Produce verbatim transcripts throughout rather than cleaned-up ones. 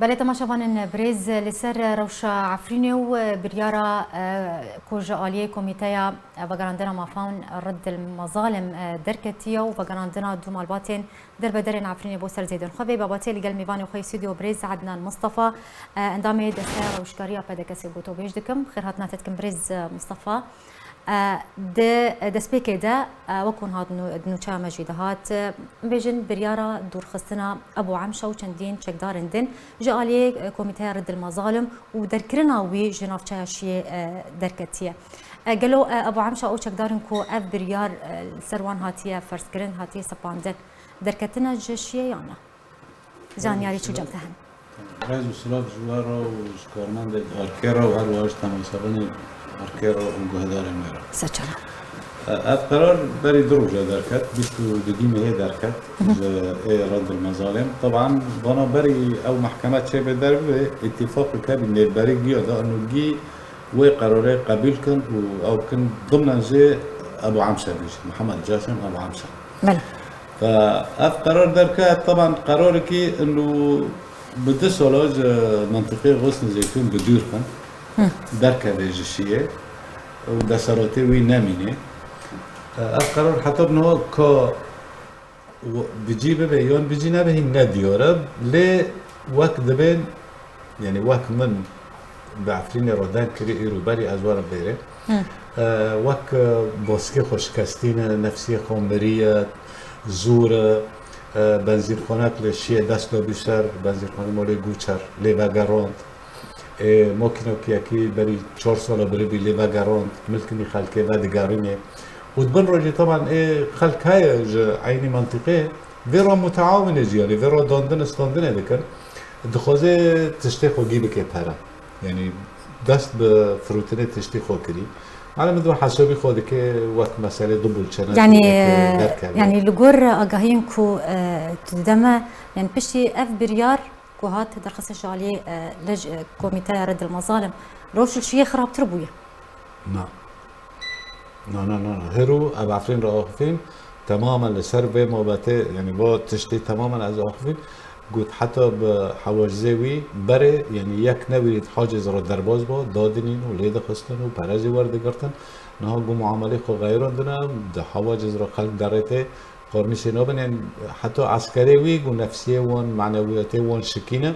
Belê temaşevanên birêz, li ser rewşa Efrînê û biryara, e, ku ji aliyê Komîteya Vegerandina Mafan Riddil Mezalim, e, derketiye û vegerandina du malbatên derbederên Efrînê bo ser zêdên xwe. Vê babatê li gel mêvanê xwe yê stûdyo birêz Ednan Mistefa, e, endamê Desteya Rewşkariya P D K S'ê gotobêj dikim. Xêrhatina te dikim birêz, e, Mistefa. E, di destpêkê de, e, wek hûn hat nû-, di nûçeya me jî dihat, e, bêjin biryara dûrxistina Ebû Emşa û çendîn çekdarên din ji aliyê, e, Komîteya Riddil Mezalim û derkirina wî ji navçeya Şiyê, e, derketiye. E, gelo, e, Ebû Emşa û çekdarên ku ev biryar, e, li ser wan hatiye ferzkirin, hatiye sepandin, derketine ji Şiyê yan na? Zanyarî çû cem te hene? Rêz û silav ji we re û ji karmendê Arkê re û her wiha ji temaşevanê Arkê re û guhdarên me re. Seçara. Ev qerar berî du roja derket, bîst û dudî mehê derket ji ê Reddil Mezalêm. Teban, vana berî ew mehkeme çêbê derbibe, îtîfaq û kebî nêvberî giya da, û gî wê qerarê qebûl kin û ew kin dimnen jê Ebu Emşe bêjin, Mihemed Casim Ebu Emşe. Belê. Ev qerar derket, teban qerarekî inu bi du sala ji mentiqê Xosn Zeytûn bi dûr xin, derkeve ji Şiyê û deseratê wî nemîne. Ev qerar heta bi niha ka bi cî bibe yan bi cî nebe hîn nediyar e, lê wek dibên, yanî wek min bi Efrînê re deng kirî, îro berî ez werim vêrê. E, wek, e, boskê xwe şikestîne, nefsiyê xwe miriye, zûr e, e, benzînxanek li Şiyê dest dabû ser, benzînxanê molê Guçer lê vegerand. Ê, mokînokiyekî berî çar sala biribî lê vegerand, milkînî xelkê vedigerînê. Û di bin rojê teban ê xelk heye ji eynî mentiqê, vê re muteawinê jî, yanî vê re dandin standinê dikin. Dixwaze tiştê xwe gî bike pere. Yanî dest bi firotinê tiştî xwe kirî. Mala min di hesabî xwe dike wek meselê du bulçene Yanî, dike e, derkeve. Yanî li gor agahiyên ku, e, tu dide me, yanî piştî ev biryar ku hat derxistin ji aliyê, e, lej-, e, Komîteya Reddil Mezalim, rewş li Şiyê xirabtir bûye? Na. Na, na, na, na. Hêro ev Efrîn re axifîn, temamen li ser vê mabetê, yanî va tiştê temamen ez axifîn, got heta bi hewacizê wî berê, yanî yek newîrî di haciz re derbas ba, dadinîn û lê dixistin û pere jî werdigirtin. Niha ku muamelê xwe xeyirandine, di hawaciz re xelk derê tê, Qormîsê nabin, ên heta eskerê wî ku nefsiyê wan, manewiyetê wan şikîne,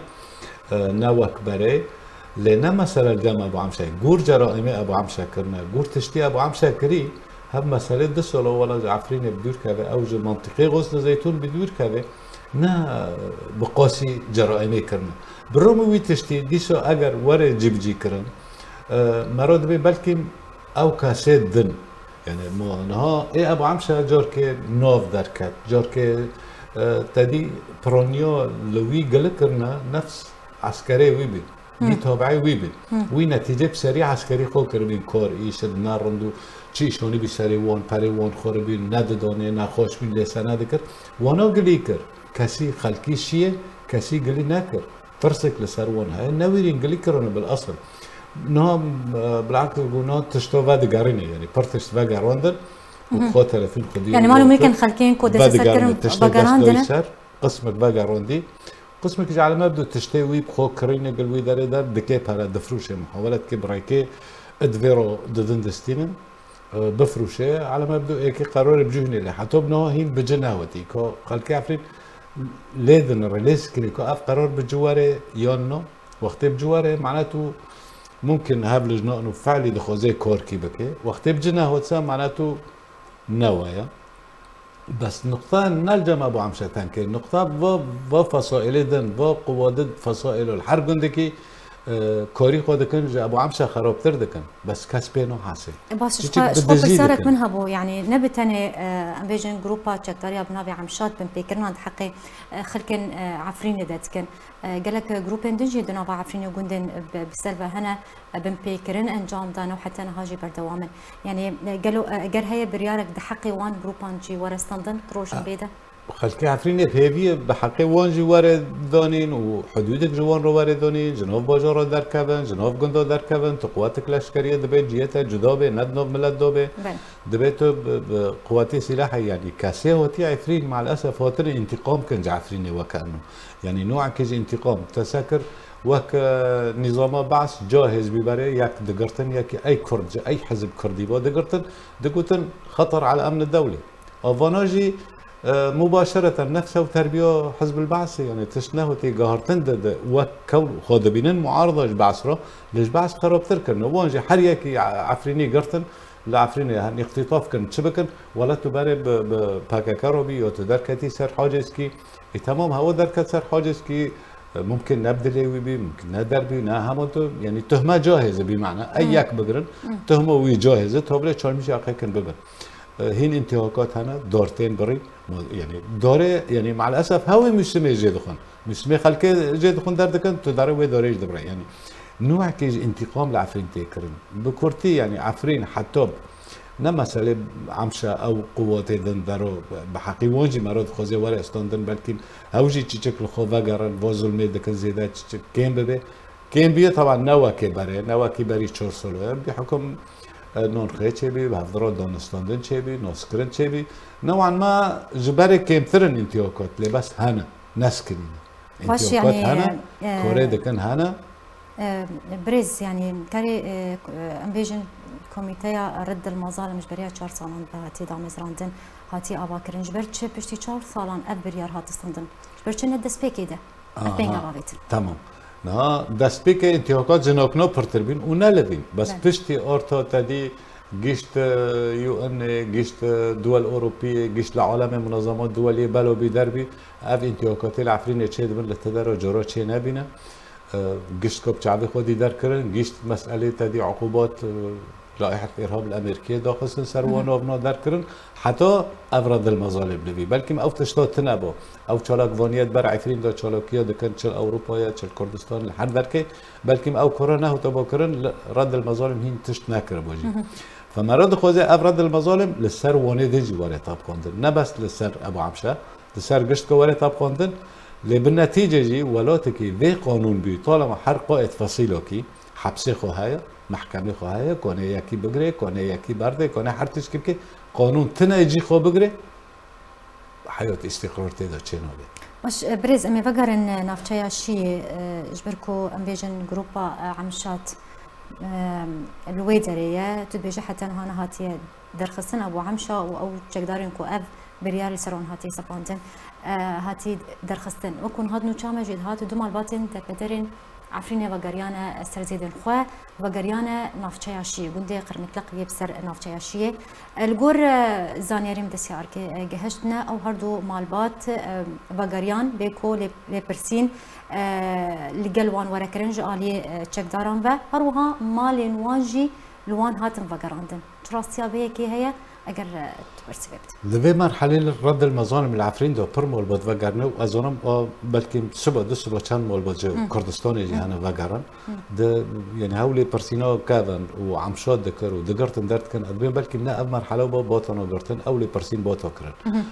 e, ne wek berê. Lê ne mesele li cem Ebu Emşe. Gûr ceraîmê Ebu Emşe kirine. Gûr tiştî Ebu Emşe kirî, hev meselê du sala wela ji Efrînê bi dûr keve, ew ji mentiqê Xosn Zeytûn bi dûr keve, ne bi qasî ceraîmê kirine. Bi rûmî wî tiştî, dîsa eger were cîbicî kirin, e, mero dibê belkî ew kesê din. Yanî ma niha ê Ebu Emşe carkê nav derket, carkê, e, te dî piraniya li wî gili kirine, nefs eskerê wî bî, Hı. dî tabiê wî bî. Hı. Wî netîcê bi serî eskerî xwe kiribîn kar, îş di ne rind û çi îşanî bî serê wan, perê wan xwe ribîn, nedidanê, nexweş bîn, lê se nedikir. Wana gilî kir. Kesî xelkî Şiyê, kesî gilî nekir. Tirsek li ser wan heye, newîrîn gilî kirine bil esil. Niha, e, bilakis ku niha tişta vedigerîne, yanî pir tişt vegerandin û Mhm. xwe telefîn xwedî Yani, malum mümkün xelkên ku desteser vedigerîne, kirin tiştê dest vegerandine. Doy ser, qismek vegerandî. Qismek ji alem hebdû tiştê wî bi xwe kirîne gil wî derê der dike pere difrûşe, muhawele dike bi rêkê id vê ro didin distînin. E, bifrûşe, alem hebdû êkê qerarê bi cû hînê lê. Heta bi niha hîn bi ci nehotî. Ka xelkê Efrîn lê din relêz kirî ka ev qerar bi ci were yan na. Wextê bi ci were, mane tu mumkin hev lijna û fe'lî dixwaze karkî bike. Wextê bi ci nehotse, mane tu ne waya. Bes nuqta ne li cem Ebu Emşe tengkê. Nuqta va, va fesaîlê din, va quwadid fesaîlo li her gundekî, e, karî xwe dikin, ji Ebu Emşe xerabtir dikin. Bes kes pê nahesê. Baş, ji Çiçik xwe, bi ji xwe dizî pirsarek dikin. Min hebû, yanî ne bi tenê, e, em bêjin grupa çekdariya bi navê Emşat binpêkirina di heqê, e, xelkên, e, Efrînê de dikin. E, gelek grûpên din jî di nava Efrînê û gundên bi, bi ser ve hene, e, binpêkirin encam dan û heta niha jî berdewam in. Yanî, e, gelo, e, eger heye biryarek di heqê wan grûpan jî were standin, rojin A- bê de? Xelkê Efrînê hêvî ye bi heqê wan jî were danîn û hudûdek ji wan re were danîn, ji nav bajara derkevin, ji nav gunda derkevin, tu quwetek leşkeriyê dibê ciyê te cuda be, ne di nav milet de be. Belê. Dibê tu bi, bi quwetê sîlahê, yanî kesê hatiye Efrîn, maalesef hatine întîqam kin ji Efrînê weke eno. Yanî nûekê ji întîqam te se kir, wek, e, nîzama Be's cahêz bî berê, yek digirtin, yekî ey Kurd ji ey hizb Kurdî ve digirtin, digotin xeter ala emni dewlê. Avana jî, e, mubaşereten nefs ew terbiya Hizbul Be'sê, yanî tişt nehotî gahartin de, de wek kewl xwe dibînin muarada ji Be's re, lê ji Be's xerabtir kirine. Wan jî her yekî Efrînî girtin, li Efrînê hen îxtîtaf kirin, çi bikin, wela tu berê bi, bi P K K re bî, ya tu derketî ser Hacêskî, ê temam hewa derket ser Hacêskî, e, mumkin ne bi dilê wî bî, mumkin ne derbî, ne hema tu, yanî tuhme cahêz e bî mena. Ey Hmm. yek bigirin, Hmm. tuhma wî cahêz e, tavlê çarmîşa qekin bibin. E, hîn întîhakat hene, dar tên birî, mo-, yanî darê, yanî maalesef hewê mûsimê jê dixwin. Mûsimê xelkê jê dixwin derdikin, tu darê wê darê jî dibire. Yanî nûekê ji întîqam li Efrîn tê kirin. Bi kurtî, yanî Efrîn heta ne meselê Emşa ew quwetê din dero, bi heqî wan jî mero dixwaze were standin, belkî ew jî çiçik li xwe vegerin, va zulmê dikin zêde çiçik kêm bibe. Kêm bîye, taban ne wekî berê, ne wekî berî çar salo ye. Bi hukum, e, nonxê çêbî, bi hevdira danistandin çêbî, naskirin çêbî. Newan me ji berê kêmtir in întîhakat, lê bes hene, neskinîne. Baş, Întîhakat yanî, hene, e, korê dikin hene. E, birêz, yanî, kerê, e, em bêjin komîteya Red Dilmazalim ji beriya çar salan ve hatiye damezrandin, hatiye avakirin. Ji ber çi piştî çar salan ev biryar hat standin? Ji ber çi ne destpêkê de? Ev pênge Aha, bavêtin. Tamam. Niha destpêkê întîhakat ji nokno pirtir bîn û ne li vîn. Bes Belê. piştî orta te dî gişt, e, U N ê, gişt, e, duwel Ewropî yê, gişt li alemê munezama duwelî belo bî derbî, ev întîhakatê li Efrînê çê dibin, li te dero coro çê nebîne. E, gişt kop çavê xwe dî derkirin, gişt meselê te dî uqubat, e, Laîhek Îrhab li Amerîkayê daxistin ser wan Hı hı. navna derkirin. Heta ev re dilmezalê bi vî. Belkî ew tişta tune bû. Ew çalakvaniyet ber Efrîn de çalakiya dikin, çi li Ewropayê, çi li Kurdistan, li her derkê. Belkî ew kore nehatiba kirin, li re dilmezalê hîn tişt nekiribû jî. Hı hı. Fe me re dixwaze ev re dilmezalê li ser wanê de jî were tabqandin. Ne bes li ser Ebu Amşe, li ser gişt ku were tabqandin. Lê bi netîce jî welatekî vê qanûn bî, talema her qaet fesîlokî, hepsê xwe heye, mehkemê xwe heye, konê yekî bigirê, konê yekî berdê, konê her tişkî bike, qanûn tine cî xwe bigirê, heyat îstîqrar tê de çê nabe. Baş, e, birêz, em ê vegerin, e, navçeya Şiyê, e, ji ber ku em bêjin grupa, e, Emşat, e, li wê derê ye, tu dibêje heta niha nehatiye derxistin Ebu Emşa û ew çekdarên ku ev biryar li ser wan hatiye sepandin, e, hatî derxistin. Wekû niha di nûça me jî dihat du malbatên derbederên Efrînê vegeriyane serzêdên xwe, vegeriyane navçeya Şî, gundê Qirmikliq yê bi ser navçeya Şiyê. E, li gor, e, zanyariyên desthilatdariyê, e, gihiştine, ew her du malbat, e, vegeriyan bê ku lê, lêpirsîn, e, li gel wan were kirin ji aliyê, e, çekdaran ve. Her wiha malên wan jî li wan hatin vegerandin. Tu rastiya vê yekê heye, eger, e, tu bersivê bidî. Li vê merhelê li Reddil Mezalim li Efrîn de pir malbat vegerine û ez zanim a belkî siba, du siba çend malbat ji Hmm. Kurdistanê jî Hmm. hene vegerin. Hmm. Di, yanî hewlê pirsîna kevin û emşa dikir û digirtin derdikin, ez bêm belkî ne ev merhele ba batana girtin, ew lê pirsîn bata kirin. Mhm.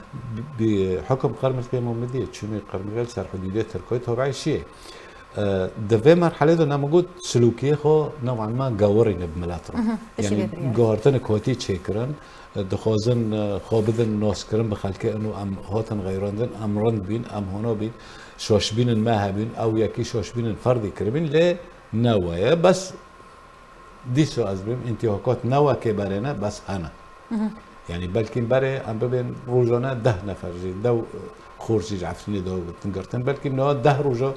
Bi, bi hukum Qermilkê Mamediyê, çûnê Qermilkê li ser hudûdê Tirkayê tabiî şiyê. E, di vê merhelê de ne min got silûkiyê xwe new'an ma gewirîne bi milet re. Mhm, piştî Yanî vê biryarê. Guhartinek hotî çêkirin, e, dixwazin, e, xwe bidin naskirin bi xelkê ino em hatin xeyrandin, em rind bîn, em hona bîn, şaşbînin me hebîn, ew yekî şaşbînin ferdî kiribîn, lê ne we ye. Bes dîsa ez bêm, întîhakat ne wekê berê ne, bes hene. Mhm. Yanî belkî berê em bibên rojane deh nefer jî, dew xor jî ji Efrînê de hatin girtin. Belkî niha deh roja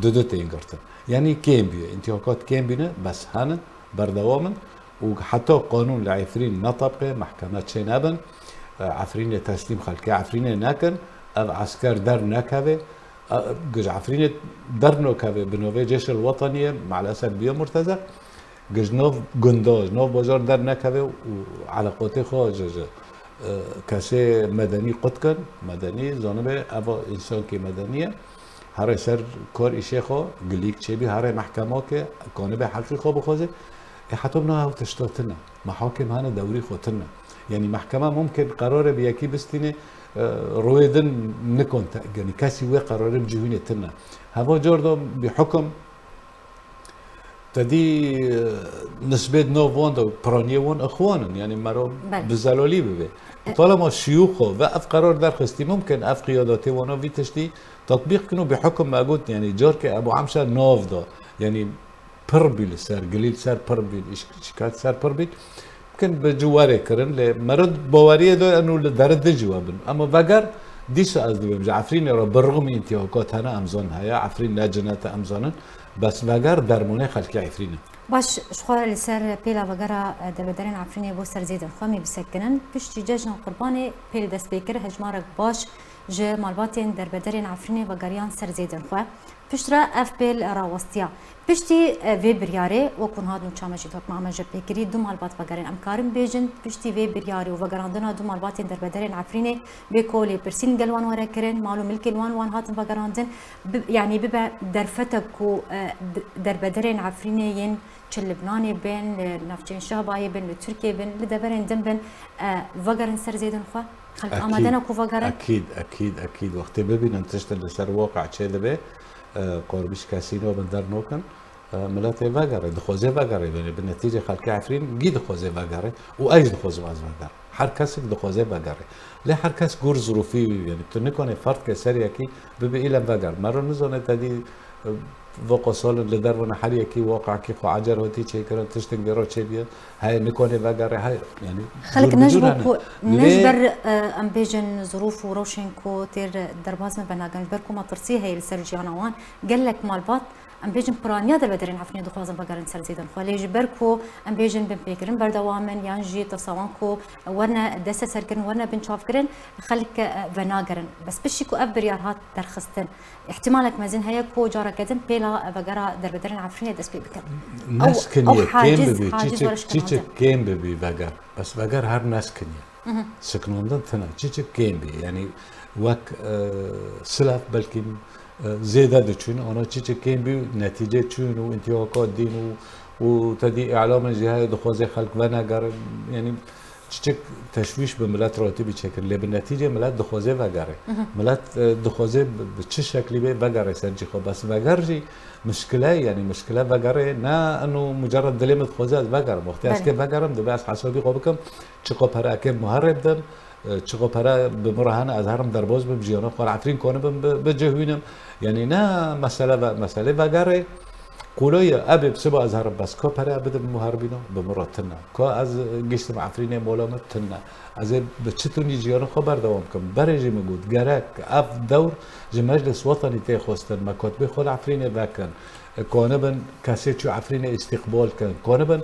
du du tên girtin. Yanî kêm bûye. Întîhakat kêm bîne, bes hene, berdewam in. Û heta qanûn li Efrîn netabqe, mehkeme çê nebin, e, Efrînê teslîm xelkê Efrînê nekin, ev esker dernekeve, e, ji Efrînê dernakeve, bi navê Cêşil Wetaniyê, maalesef bûye murtezek. Ji nav gunda, ji nav bajar dernekeve û eleqatê xwe ji, ji, e, kesê medenî qut kin. Medenî, zanibe, eva însankî medenî ye. Here ser kar îşê xwe, gilîk çêbî, here mehkema ke, kanibe heqî xwe bixwaze. Ê heta niha ew tişta tune. Mehakim hene dewrî xwe tune. Yanî mehkema mumkin qerarê bi yekî bistîne, E, rûyê din nikon te, yanî kesî wê qerarê bi cihûnê tine. Heva car de bi hukum te dî, e, nisbê di nav wan de piraniyê wan ixwan in, yanî mero Belê. bi zelalî bibe. E- Talema şiyûxo ve ev qerar derxistî, mumkin ev qiyadatê wana vî tiştî tatbîq kin û bi hukum me got, yanî carke Ebû Emşa nav da, yanî pir bî li ser, gilî li ser pir bî, şikayet ser pir bî. Mumkin bi ciwarê kirin, lê mero baweriyê de eno li dere din jî we bin. Ama veger, dîsa ez dibêm ji Efrînê re bi rixmî întîhaka tene em zon heye, Efrîn ne cinete em zonin, bes veger dermonê xelkê Efrîn e. Baş, ji xwe re li ser pêla vegera, e, derbederên Efrînê bo ser zêdên xwe mê bisekinin. Piştî cejna Qurbanê pêl dest pê kir, hejmarek baş ji malbatên derbederên Efrînê vegeriyan ser zêdên xwe. Piştre ev pêl rawestiya. Piştî, e, vê biryarê, wek hûn hat nû çameşî tokma me ji pêkirî, du malbat vegerin. Em karin bêjin, piştî vê biryarê û vegerandina du malbatên derbederên Efrînê bê ku lêpirsîn gel wan were kirin, mal û milkên wan wan hatin vegerandin, bi-, yanî bibe derfetek ku, e, d-, derbederên Efrînê yên çi Libnanê bin, li navçeyên Şehbayê bin, li Tirkiyê bin, li deverên din bin, e, vegerin ser zêdên xwe? Xelk Ekîd, amade ne ku vegerin? Ekîd, ekîd, ekîd. Wextê bibînin tiştin li ser waqe çê dibe, e, qorbîş kesî nabin dernokin, e, miletê vegere, dixwaze vegere, yani bi netîcê xelkê Efrîn gî dixwaze vegere û ez jî dixwazim ez vegere. Her kesek dixwaze vegere. Lê her kes gor zirûfî wî, yani tu nikane ferd ke ser yekî bibe îlem veger. Mero nizane te dî, e, Voqa salin li dervana her yekî waqekî xwe ecer hatî çêkirin, tiştin gero çêbiye, heye nikane vegere, heye, yani, Xelk jûr bi ne ji jûr bo hene. ku, ne ji Lê ber, e, em bêjin zirûf û rewşên ku têr derbaz me venagirin, ji ber ku metirsî heye li ser jiyana wan, gelek malbat, em bêjin piraniya derbederên Efrînê dixwazin vegerin ser zêdên xwe. Lê ji ber ku em bêjin binpêkirin berdewam in, yan jî tesa wan ku werne desteserkirin, werne binçavkirin, xelk, e, venagerin. Bes piştî ku ev biryar hat derxistin, Îhtîmalek mezin heye ku careke din pêla vegera derbederên Efrînê dest pê bikin. Ew, Neskiniye, ew kêm haciz, bibî, haciz çiçek, weriş çiçek kinandin. kêm bibî veger. Bes veger her neskiniye. Mhm. Siknandin tine, çiçek kêm bî. Yani wek, e, silav belkî, e, zêde diçûn, ana çiçek kêm bî, netîce çûn û întîhaka dîn û, û te dî îlamên jî heye dixwaze xelk venegerin. Yani Çiçik teşwîş bi milet re hatibî çêkirin, lê bi netîcê milet dixwaze vegere. Mhm. Milet, e, dixwaze bi, bi çi şeklî bê vegere ser cî xwe. Bes veger jî mişkile ye, yanî mişkile vegerê ne eno mucerred dilê min dixwaze ez vegerim. Wextê ez Belê. kê vegerim, dibe ez hesabî xwe bikim, çiqo pere ekê muherrê bidim, e, çiqo pere bi min re hene ez herim derbaz bim, jiyana xwe re Efrîn konibim, bi, bicihwînim. Yanî ne mesele ve, meselê vegerê. Qûlo ye, ebê bi siba ez herim bes ka pere bidim muherbîna, bi min re tune. Ka ez giştim Efrînê mola min tune. Ez ê bi çi tunî jiyana xwe berdewam kim? Berê jî min got, gerek ev dewr ji Meclis Wetanî tê xwestin, me kotbê xwe li Efrînê vekin. Konibin kesê çû Efrînê îstîqbal kin. Konibin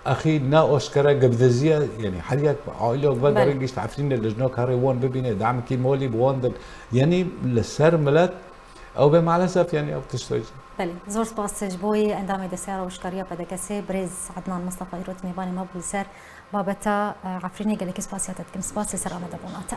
exî ne aşkere gibdiziye, yanî her yek aîleyek vegerin Belê. gişt Efrînê lijna karê wan bibîne, demkî malî bi wan din. Yanî li ser milet ew bê maalesef, yanî ew tişt Belê, zor spas ji bo wî endamê Desteya Rewşkariya P D K S'ê, birêz Ednan Mistefa, îro mêvanê me bû li ser babeta, e, Efrînê. Gelekî spasiya te dikim. Spas li ser amadebûna te.